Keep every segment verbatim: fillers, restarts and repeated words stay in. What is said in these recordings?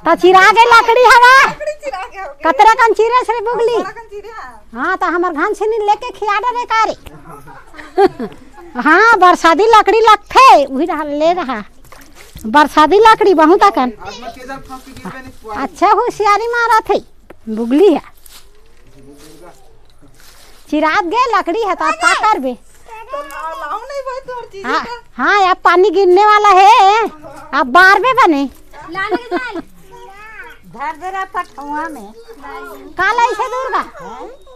त चिरा गे लकड़ी हवा। लकड़ी चिरा गे हो गे। कतरा कन चिरे से बुगली। बड़ा कन चिरे हा। हाँ, त हमर घन छिनी लेके खिया डरे का रे। हाँ, बरसाती लकड़ी लगथे, उही रहा, ले रहा। बरसाती लकड़ी बहुत अकन। अच्छा हुसियारी मारत हे, बुगली हे। चिरात गे लकड़ी हे, त अब का करबे? तो ला-, लाओ नहीं भाई, तोर चीज हाँ, का। हाँ, अब पानी गिरने वाला हे, अब बारबे बने। धर दे रहा पठौआ में। का लाइस हे दुर्गा?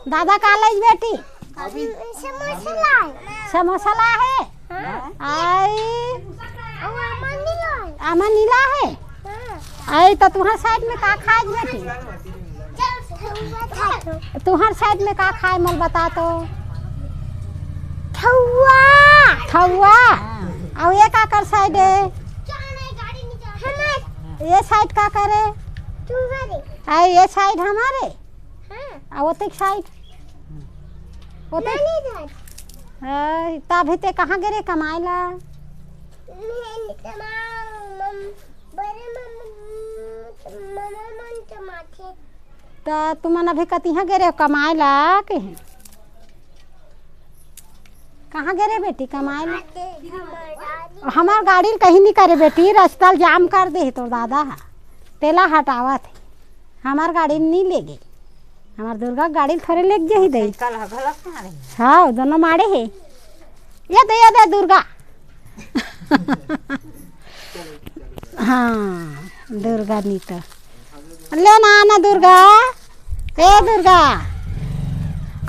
दादा का लाइस बेटी? समोसा लाए। समोसा लाए हे? हाँ। आई। अउ अमन नहीं लाए। अमन नहीं लाए हे? हाँ। आई, त तुहर side में का खाए बेटी? चल, ठेहुआ खा लो। तुहर side में का खाए, मोल बता तो। ठेहुआ। ठेहुआ? हाँ। अउ ये काकर side हे? हमार। ये side काकर हे? तुम्हारे। आई, ये side हमारे? हाँ। आ ओतेक side? ओतेक? नानी घर। आ, त अभी ते कहाँ गे रे कमाए ला? मैं कमा-, मम-, बड़े मम-, ममा मन कमाथे। त तुमन अभी कतिहाँ गे रे कमाए ला के? कहाँ गे रे बेटी कमाए ला? हमार गाड़ी ल कहीं नहीं करे बेटी, रस्ता ल जाम कर दे हे तोर दादा हा। तेला हटावत हे। हमार गाड़ी ल नहीं ले गे। हमार दुर्गा के गाड़ी ल थोरे लेग जाही दई। साइकिल ह घलक मारे। हाँ, दोनों मारे हे। ये दे, ये दे दुर्गा। हाँ, दुर्गा नी तो। ले ना, ना दुर्गा। ए दुर्गा।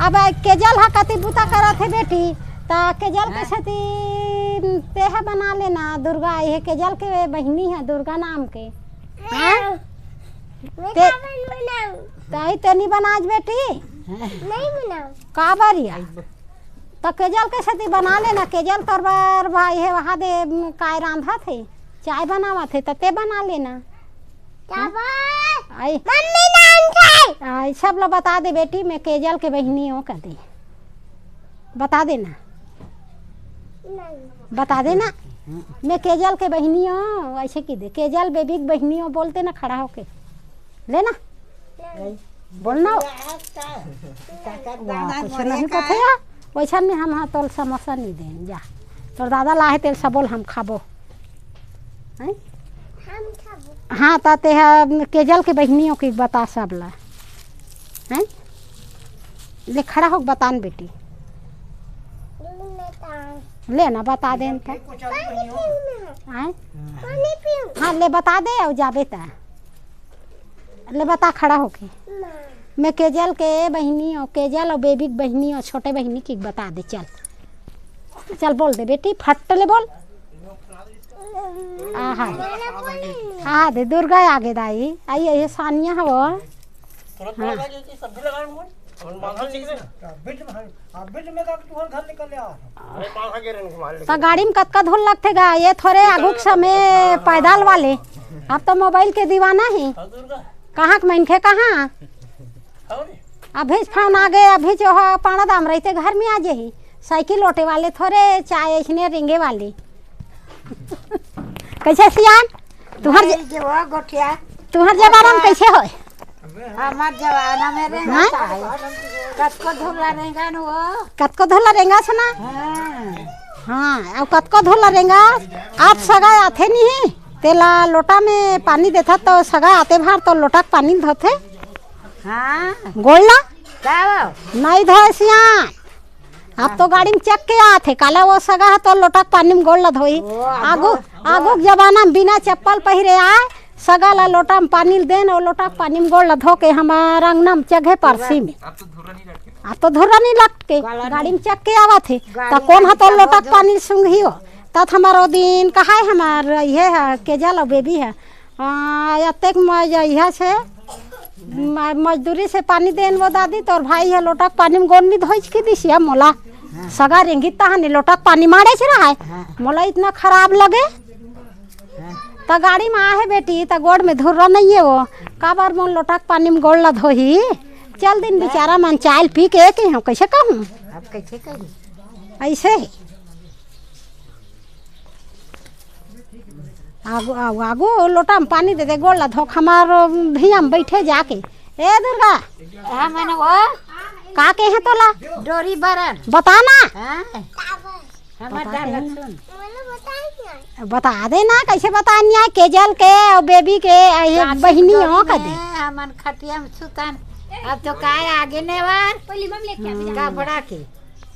अब केजल ह कति बुता करत हे बेटी, त केजल के सेती तेह बना लेना दुर्गा, ये केजल के बहिनी हे दुर्गा नाम के। हाँ? मैं ते का बन-, बनाऊं? ताई ते नहीं बनाज बेटी? नहीं बनाऊं। का बरिया? त केजल के सेती बना लेना, केजल तोर बर भाई हे, वहाँ दे, म, काय रांधत हे, चाय बनावत हे, त ते बना लेना। चावल। आई। मम्मी नाम थे। आई, सब ला बता दे बेटी, मैं केजल के बहिनी हूँ, कह दे। बता देना। नहीं। बता देना। मैं केजल के बहिनी हूँ, ऐसे की दे। केजल बेबी के बहिनी हूँ, बोलते ना खड़ा होके। लेना। नहीं। बोलना। वाह, कुछ नहीं पता है। वैसा में हम हाँ तोल समोसा नहीं दें, जा। तोर दादा ला हे तेल सब बोल हम खाबो। हैं? हम खाबो। हाँ, त ते ह केजल के बहिनी हूँ कि बता सब ला। हैं? ले खड़ा होके बता न बेटी। ले ना, बता दे न त। पानी पीऊँ ना। आय? पानी पीऊँ। हाँ, ले बता दे अउ जाबे त। ले बता खड़ा होके। ना। मैं केजल के बहिनी हूँ, केजल अउ बेबी के बहिनी हूँ, छोटे बहिनी की बता दे, चल। चल बोल दे बेटी, फट ले बोल। आहा। मेरा बोली। हाँ दे, दुर्गा आगे दाई। आई, ये सानिया हवो। थोड़ा थोड़ा हाँ। लगे कि सब भी लगाए हुए। और माथा ठीक है। बीच में, हाँ, बीच में का तुहर घर निकल ले आ। अरे माथा के रंग मार ले। त गाड़ी में कतका धूल लगथे गा, ये थोरे आगू के समय पैदल वाले। अब तो मोबाइल के दीवाना ही। हाँ, दुर्गा। कहाँ के मनखे कहाँ? अभी फोन आ गए, अभी जो है पाड़ा दाम रहिते घर में आ जाही। साइकिल ओटे वाले थोरे, चाहे इसने रेंगे वाले। कैसे सियान? तुहर ज-, नहीं, जो वो गोठिया। तुहर जमाना में कैसे होय? हमार जमाना में रे हाँ? होता है। कतको धुला रेंगा न वो। कतको धुला रेंगा से ना? हाँ। हाँ, अब कतको धुला रेंगा। आप सगा आथे नहीं, तेला लोटा में पानी देथा तो सगा आते भार तो लोटा के पानी धोथे। हाँ। गोड़ ला? का हो? नहीं धोए सियान। अब तो गाड़ी में चक के आत हे, काला वो सगा ह तो लोटा के पानी में गोड़ ल धोई। ओ, आगू, आगू। आगू के जमाना में बिना चप्पल पहिरे आए, सगा ला लोटा में पानी ल देन, और लोटा के पानी में गोड़ ल धो के हमार अंगना में चघे परसी में। अब तो धुर्रा नहीं लटके, गाड़ी में चक के आवत हे। त कौन ह तो लोटा के पानी ल सूंघी हो? तत हमार ओ दिन कहाए हमार ये ह, केजल अउ बेबी ह। आ, अतेक मज-, इहा से, म-, मजदूरी से पानी देन वो दादी, तोर भाई ह लोटक पानी में गोड़ नी धोइच के दिस या मोला। हाँ। सगा रेंगी तहाने लोटक पानी माड़ेच रहय। हाँ। मोला इतना खराब लगे। हाँ। त गाड़ी में आहे बेटी, त गोड़ में धुर्रा नहीं है वो। काबर मोर लोटक पानी में गोड़ ला धोही? चल दिन बेचारा मन चाय पी के, के हो, कैसे कहूँ? अब कैसे कहूँ? ऐसे ही। आगू, आगू, आगू, लोटा में पानी दे दे, गोड़ ला धोक, हमार भिया में बैठे जाके। ए दुर्गा, हमन वो का के है तोला? डोरी बरन। बता ना। हाँ? हमर बता डाल दे। सुन। बता दे ना, कैसे बता नहीं आए, केजल के और बेबी के, और ये काशी बहिनी हो डोरी कदे। में हमन खटिया में सुतन। अब तो काय आगे नेवार? पहली मम लेके आ, हम्म। कपड़ा के।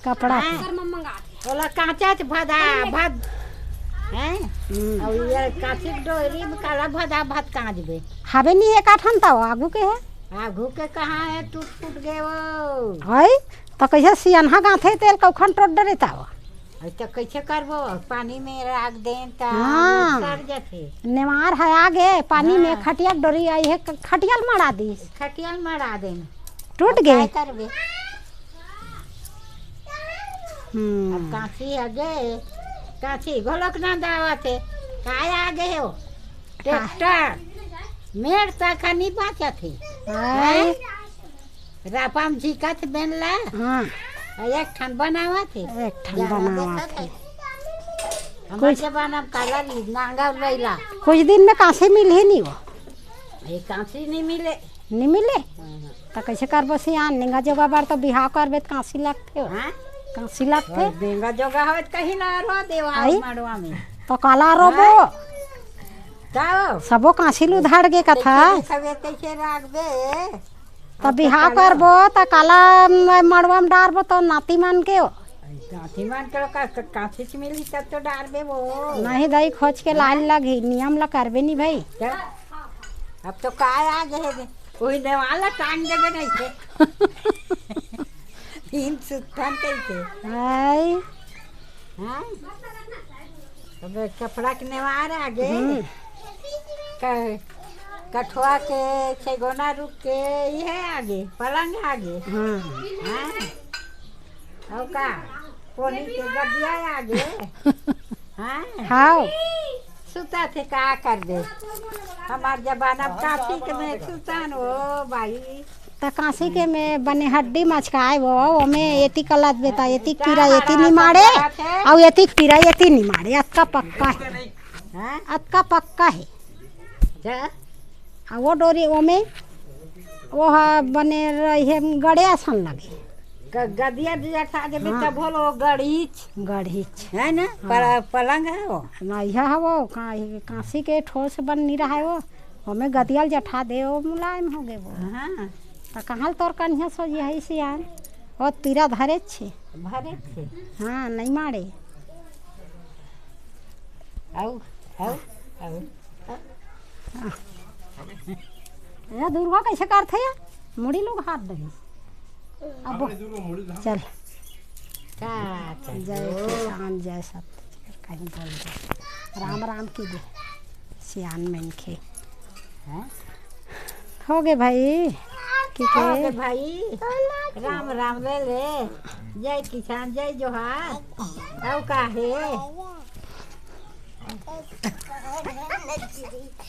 कपड़ा हाँ। के। सर मम मंगा दे। ओला कांचा च भदा, भद। हैं? हम्म। और ये कांची डोरी में काला भदा भद कांच बे। हवे नहीं है काठन ताव, आगू के है? आगू के कहाँ है, टूट फूट गए वो। है? तो कैसे सियनहा गांथे तेल कौखन टोट डरे ताव? अरे तो कैसे करबो? पानी में राख देन त हाँ। सर जथे। नेवार है आगे, पानी में हाँ। खटिया डोरी आई है, ख-, खटिया ल मड़ा दीस। खटिया ल मड़ा देन। टूट अब गए। काय करबे? हम्म। अब कांची आगे, कांची घोलक ना दावत है। काय आगे हो? ट्रैक्टर। मेड़ तक नहीं बाचत है। हाय। हैं? रापा में झिकत बेन ला। हाँ। आ एक ठन बनावत है। एक ठन जाना बनावत देखत है। है। हमार कुछ जमाना में काला ली, नांगा लैला। कुछ दिन में कांसी मिलही नहीं वो। ये कांसी नहीं मिले। नहीं मिले? हाँ। तो कैसे करबो सियान? निंगा जोगा बार तो बिहाव करबे तो कांसी लगथे हो। हाँ? कांसी लगथे। और निंगा जोगा हो तो कहीं ना रो देवा आई? मड़वा में। तो काला रोबो। हाँ? का हो? सबो कांसी ल उधाड़ गे कथा। कैसे देखबे, कैसे राखबे? त बिहाव करबो, त काला म-, मड़वा म डारबो, त नाती मन के ओ। नाती मन के का, का, कांची च मिलही तब तो डारबे वो। नहीं दाई, खोज के लाइन लगही, नियम ला करबे नी भाई। क्या? अब तो काय आ गए हे, वही नेवाला टांग देबे नहीं थे। तीन सुत्थन कैसे? हाय। हाँ? अब कपड़ा के नेवार आगे। हम्म। क-, कठवा के, छेगोना रुख के, इहे आगे, पलंग आगे। हम्म। हाँ? अउ का? कोनी के गदिया आगे। हाँ? हाव। सुता थे, का करबे? हमार जमाना में कांची के में सुतन, ओ भाई। त कांची के में बने हड्डी मचकाए वो, ओमे एती कलत बेटा, एती पीरा एती निमाड़े, अउ एती पीरा एती निमाड़े, अतका पक्का हे। हाँ? अतका पक्का हे। जा। आ वो डोरी ओमे, वो ह बने रहे गड़े असन लगे। ग-, गदिया दिया खा देबे हाँ। तब होलो गड़ीच। गड़ीच। है ना? हाँ। पल-, पलंग है वो। ना, यह है वो, का-, कांची के ठोस बन नहीं रहा है वो। ओमे गदिया ल जठा दे, वो मुलायम हो गए वो। हाँ। त कहाँ ल तोर कन्हिया सो यही सियान? वो तीरा धरे छे। भरे छे। हाँ, नहीं मारे। आउ, आउ, आउ। ए दुर्गा कैसे करथे या? मुड़ी लोग हाथ दही। अब चल। का, का, जय किसान, जय सत, कहीं बोल दे। राम राम की दे, सियान मनखे। हैं? हो गे भाई, की हो गे के? भाई, राम राम ले ले, जय किसान, जय जोहार। अउ का हे?